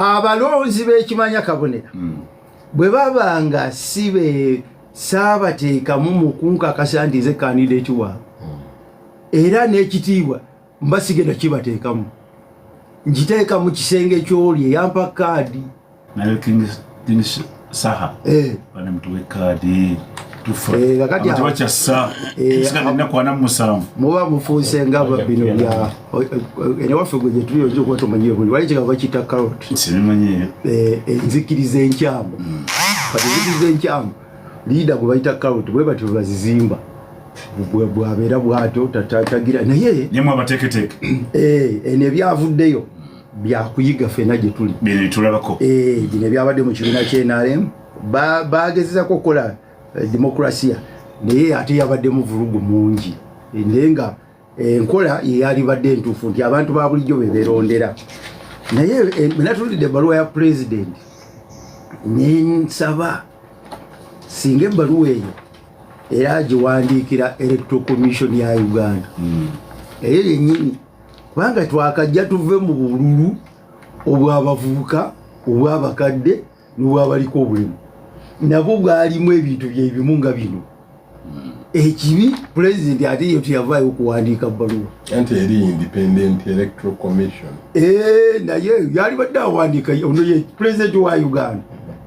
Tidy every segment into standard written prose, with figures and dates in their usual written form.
Abalonzi b'ekimanya kabonera bwe baba nga si be saabateekamu mu kunkakasa nti nze candidate waabwe, era n'ekitiibwa mba sigenda kibateekamu, nkiteeka mu kisenge ky'oli eyampa kaadi. Naye King Saha bane mutuwe kaadi tufa. Kakati Abantu bakyassa sigadde ennaku 47. Muba mufuuse nga bino bya enewaffe gwe gyetuli, oyinza okuba tomanyiyo bulungi, wali kigamba bakiyita carrot. Sibimanyiyo. Enzikiriza enkyamu. Kati enzikiriza enkyamu, leader gwe bayita carrot, bwe batyo bwe bazizimba. Bwabeera bwatyo tagira naye. Naye abateeketeeke. Eno ebyavuddeyo byakuyiga ffenna gye tuli. Bino tulabako. Bino ebyabadde mu kibiina ky'NRM, bagezezako okukola demokrasiya, naye ate yabaddemu vulugu mungi. Naye nga enkola yeyalibadde entuufu nti abantu ba bulijjo be beerondera. Naye bwe natulidde ebbaluwa ya pulezidenti, nensaba singa ebbaluwa eyo era agiwandiikira Electoral Commission ya Uganda eyo yennyini, kubanga twakajja tuve mu bululu obw'abavubuka, obw'abakadde n'obwabaliko obulemu, nabwo bwalimu ebintu byebimu nga bino. Ekibi, pulezidenti ate yo teyavaayo okuwandiika bbaluwa. Anti eri Independent Electoral Commission. Naye yalibadde awandiika. Ono ye pulezidenti wa Uganda,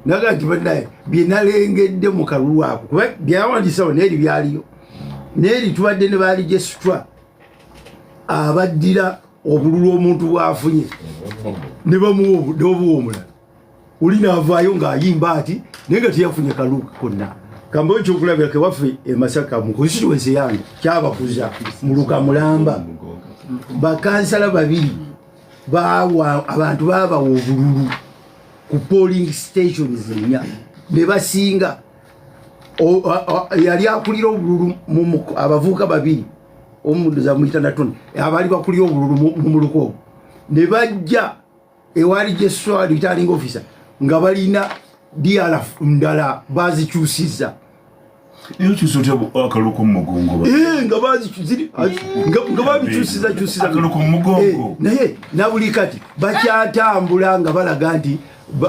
naga nti bannaye byenalengedde mu kalulu ako, kuba byawandiisawo neeri byaliyo, neeri tubadde ne ba registrar abaddira obululu omuntu bwafunye ne bamuwa n'obuwa omulala. Oli naavaayo ng'ayimba ati naye nga teyafunye kalulu konna. Kambayo ekyokulabira kewaffe e Masaka mu constituency yange, Kyabakuza muluka mulamba, bakansala babiri bawa abantu babawa obululu ku polling stations nnya ne basinga. Yali akulira obululu abavubuka babiri, omuduza muyita natoni, abaali bakulira obululu mu muluka ogwo, ne bajja ewali registrar, returning officer, nga balina DR ndala bazikyusiza. Naye okyusa otya akalulu k'omu mugongo? Nga nga babikyusiza kyusiza. Akalulu ku mugongo. Naye nabuli kati bakyatambula nga balaga nti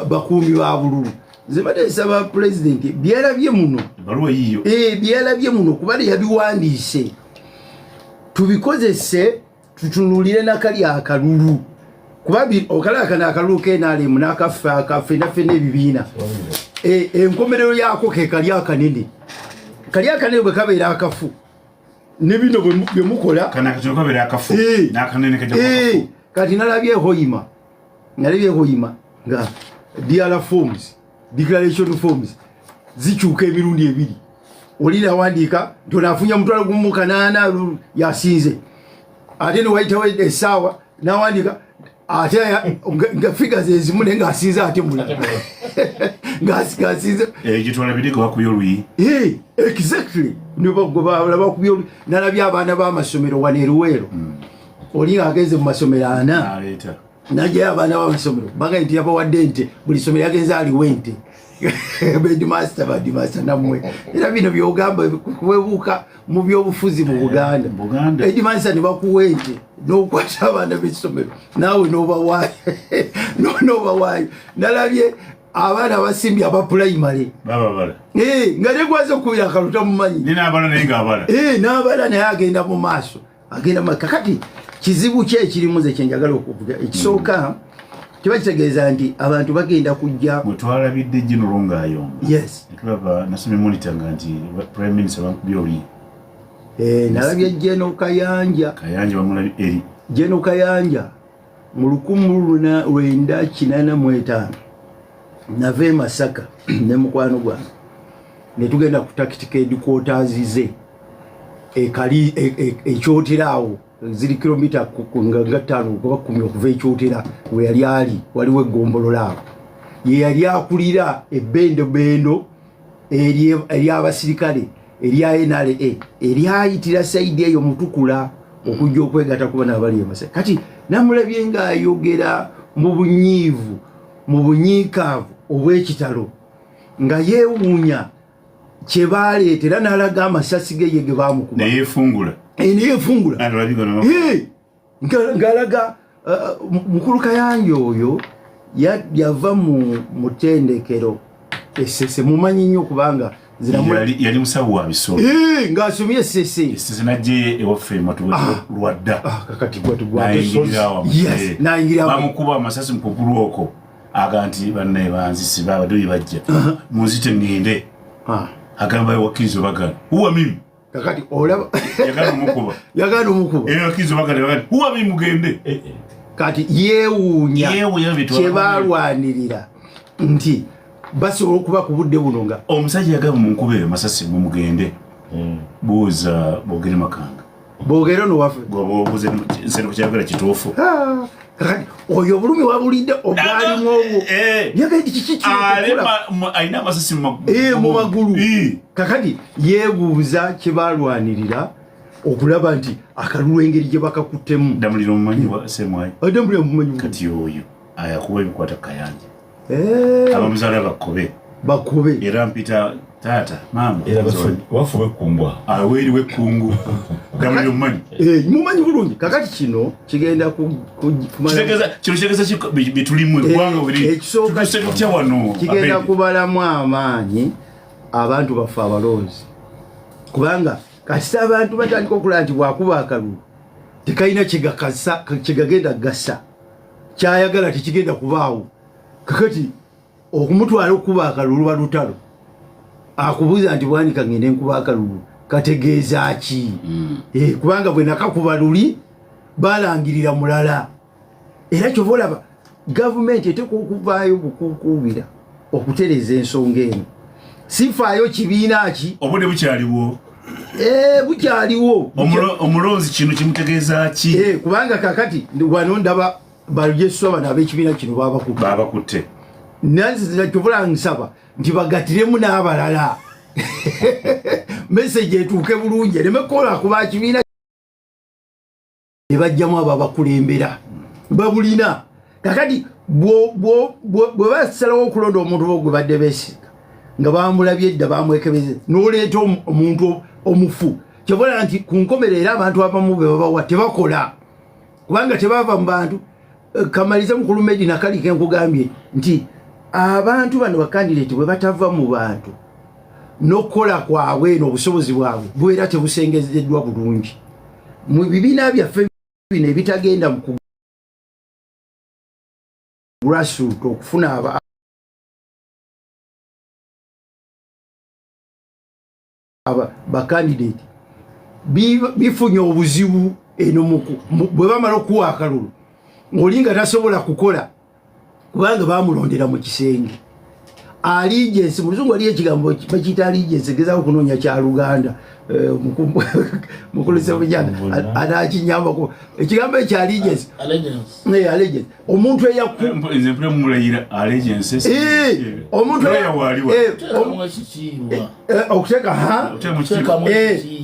bakuumi ba bululu. Nze badde nsaba pulezidenti byerabye muno. Baluwa yiyo. Byerabye muno kuba teyabiwandiise. Tubikozese, tutunulire nakali akalulu, kuba okalaba kano akalulu k'NRM n'akaffe akaffe naffe n'ebibiina. Enkomerero yaako ke kali akanene, kali akanene bwe kabeera akafu ne bino bwe mukola. Kana akatono kabeera akafu. N'akanene kajja kuba kafu. Kati nalabye Hoima, nalabye Hoima nga DR forms, declaration forms zikyuka emirundi ebiri. Oli nawandiika nti ono afunye 1,800 yasinze, ate newayitawo essaawa nawandiika ate nga figures ezimu, naye ng'asinze ate mulala ng'asinze. Gitwala birigo bakubye oluyi. Exactly, bakubye oluyi. Nalabye abaana b'amasomero wano eruweero, oli ng'agenze mu masomero ana aleeta najayo abaana b'amasomero, bagambye nti yabawadde ente, buli somero yagenze aliwo ente. Headmaster, ba headmaster nammwe, era bino byogamba kuwebuuka mu byobufuzi mu Buganda. Buganda. Headmaster ne bakuwa ente n'okwata abaana b'essomero naawe n'obawaayo n'obawaayo. Nalabye abaana basimbye aba pulayimale. Bababala. Nga negwaza okubira akalulu tamumanyi. Ne n'abala naye ng'abala. N'abala naye agenda mu maaso, agenda mu kakati kizibu ki ekirimu nze kyenjagala okuvuga ekisooka, kiba kitegeeza nti abantu bagenda kujja. Mwe twalabidde General ng'ayomba. Netulaba nasomye Monitor nga nti prime minister bamukubye oluyi. Nalabye General Kayanja. Kayanja bamulabye eri. General Kayanja mu 1985 nava e Masaka ne mukwano gwange ne tugenda ku tactical headquarters ze ekali ekyotera awo, ziri kilomita nga 5 oba 10 okuva ekyotera we yali ali. Waliwo eggombolola awo ye yali akulira ebbendobendo ery'abasirikale erya NRA eryayitira side eyo Mutukula okujja okwegatta ku bano abali e Masaka. Kati namulabye ng'ayogera mu bunyiivu, mu bunyiikaavu obw'ekitalo, nga yeewuunya kye baaleeta, era n'alaga amasasi ge ye ge baamukuba. Neyeefungula. Neyeefungula. Alabika Ng'alaga mukulu Kayanja oyo. Yava mu mutendekero esese mumanyi nnyo kubanga yali musawo wa bisolo ng'asomye esese esese najje ewaffe matuwe lwadda kakati gwatugwatnayingira bamukuba amasasi mu kugulu okwo aga nti bannaye banzisiba abadoyi bajja munzite ŋŋende agamba wakkiriza obagana huwa mimi kakati olaba yagana omukuba yagana omukuba era wakkiriza obagana bagana huwa mimi mugende kati yeewuunya kyebalwanirira nti basobola okuba ku budde buno nga omusajja yagamba munkuba eyo masasi mumugende buuza Bogere Makanga Bogere no waffe gwobuuze nsene kukyagala kituufu kakati oyo obulumi wabulidde obwalimu obwo yagandi kiki alina amasasi mu magulu kakati yeebuuza kyebalwanirira okulaba nti akalulu engeri gye bakakuttemu Damulira omumanyi wa Semwayi Damulira omumanyi kati oyo ayakuba ebikwata Kayanja abamuzaala bakobe bakobe era mpita taata maama era wafu wekungwa aweri wekungu Damulira omumanyi mumanyi bulungi kakati kino kigenda kino kitegeeza bitulimu eggwanga biri tutya wano kigenda kubalamu amaanyi abantu baffe abalonzi kubanga kasita abantu batandika okulaba nti bwakuba akalulu tekalina kyegagenda gasa kyayagala tekigenda kubaawo kakati okumutwala okukuba akalulu balutalo akubuuza nti bwanika ngende nkuba akalulu kategeeza ki kubanga bwe nakakuba luli balangirira mulala era kyova olaba gavumenti eteekwa okuvaayo bukukuubira okutereeza ensonga eno sifaayo kibiina ki obudde bukyaliwo bukyaliwo omulonzi kino kimutegeeza ki kubanga kakati wano ndaba bajeswa bano ab'ekibiina kino babakutte kyovula nsaba nti bagatiremu n'abalala meseji etuuke bulungi ereme kukola kuba kibiina ne bajjamu abo abakulembera babulina kakati bwe basalawo okulonda omuntu bo gwe badde beesiga nga bamulabye edda bamwekebeze n'oleeta omuntu omufu kyobola nti ku nkomerero era abantu abamu be babawa tebakola kubanga tebava mu bantu kamalize mukulu Medi nakali kenkugambye nti abantu bano bakandidate bwe batava mu bantu n'okukola kwabwe n'obusobozi bwabwe bubeera tebusengezeddwa bulungi mu bibiina byaffe bino ebitagenda mu grassroot okufuna bakandidate bifunye obuzibu eno bwe bamala okuwa akalulu ng'oli nga tasobola kukola kubanga bamulondera mu kisenge allegiance mu luzungu waliyo ekigambo bakiyita allegiance gezaako kunoonya kya Luganda mukulu Ssebujana anakinyambako ekigambo ekyo allegiance allegiance omuntu omuntu okuteeka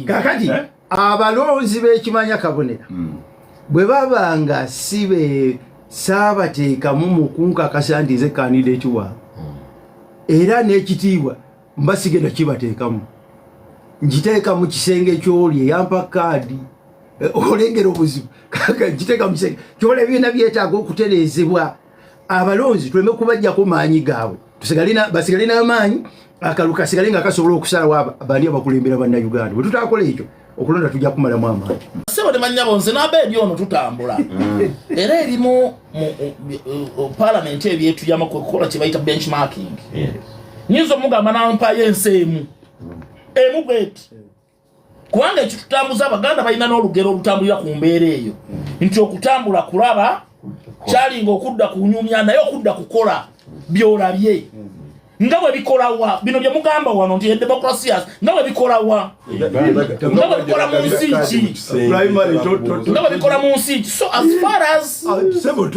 kakati abalonzi b'ekimanya kabonera bwe babanga si be saabateekamu mu kunkakasa nti nze kandidate waabwe era n'ekitiibwa mba sigenda kibateekamu nkiteeka mu kisenge ky'oli eyampa kaadi olengera obuzibu nkiteeka mu kisenge kyola ebyona byetaaga okutereezebwa abalonzi tuleme kubajjako maanyi gaabwe basigale n'amaanyi akalu kasigale nga kasobola okusalawo bani abakulembera bannayuganda bwe tutakola ekyo okulonda tujja kumalamu amaanyi ssebo ne bannyabo nze n'abeedi ono tutambula era erimu mu palamenti ebyetuyama kukola kye bayita benchmarking nyinza omugamba nampayo ensi emu emu bweti kubanga ekitutambuza abaganda balina n'olugero olutambulira ku mbeera eyo nti okutambula kulaba kyalinga okudda kunyumya naye okudda kukola byolabye nga bwe bikolawa bino bye mugamba wano nti edemokrasias nga bwe bikolawa nga bwe bikola mu nsi ki nga bwe bikola mu nsi ki so as far as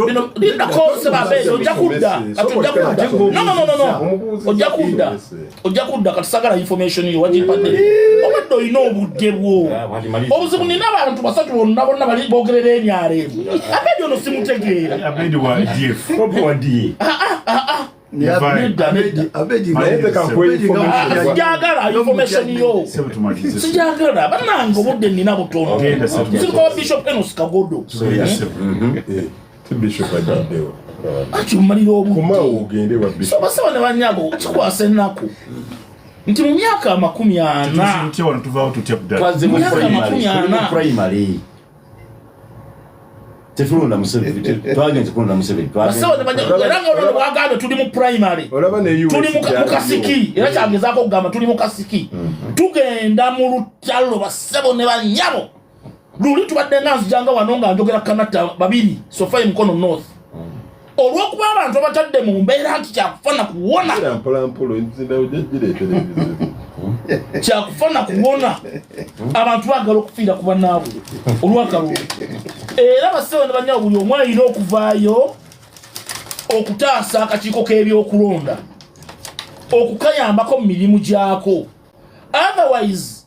bino lindako sebabeeyo ojja kudda kati ojja kudda no no no no ojja kudda ojja kudda kati sagala information yo wagimpadde obadde olina obudde bwo obuzibu nina abantu basatu bonna bonna bali boogerera emyalo emu Abedi ono simutegeera Abedi wa DF sijagala information yo sijagala bannange obudde nina butono sirikowa Bishop Enos Kagodo Anti omalira Komawo obudde. ogende wa So basaba ne banyabo, kikwasa ennaku nti mu myaka 40 Tutya wano, tuvaawo tutya ddala? Twazze mu Myaka primary, makumi tuli mu ana. primary, tetulonda Museveni, twagenze kulonda Museveni. Basaba ne banyabo, era nga olwo bwagambye tuli mu primary, Olaba ne US tuli mu kyaliyo. kasiki, era kyagezaako okugamba tuli mu kasiki, tugenda mu lutalo. Basebo ne banyabo, luli tubadde nga nzijanga wano nga njogera kanatta babiri sofa Mukono North, olw'okuba abantu abatadde mu mbeera nti kyakufa na kuwona. Era mpola mpola enzinda ojja gireetera ebizibu. Kyakufa na kuwona, abantu baagala okufiira ku bannaabwe olwakalulu. Era basebo ne banyabo, buli omu alina okuvaayo okutaasa akakiiko k'ebyokulonda, okukayambako mu mirimu gyako. Otherwise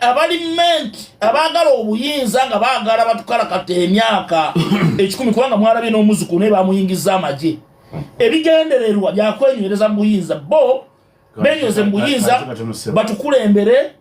abali ment abaagala obuyinza nga baagala batukalakata emyaka 100, kubanga mwalabye n'omuzukulu naye bamuyingiza amagye, ebigendererwa byakwenywereza mu buyinza, bo benyweze mu buyinza, batukulembere.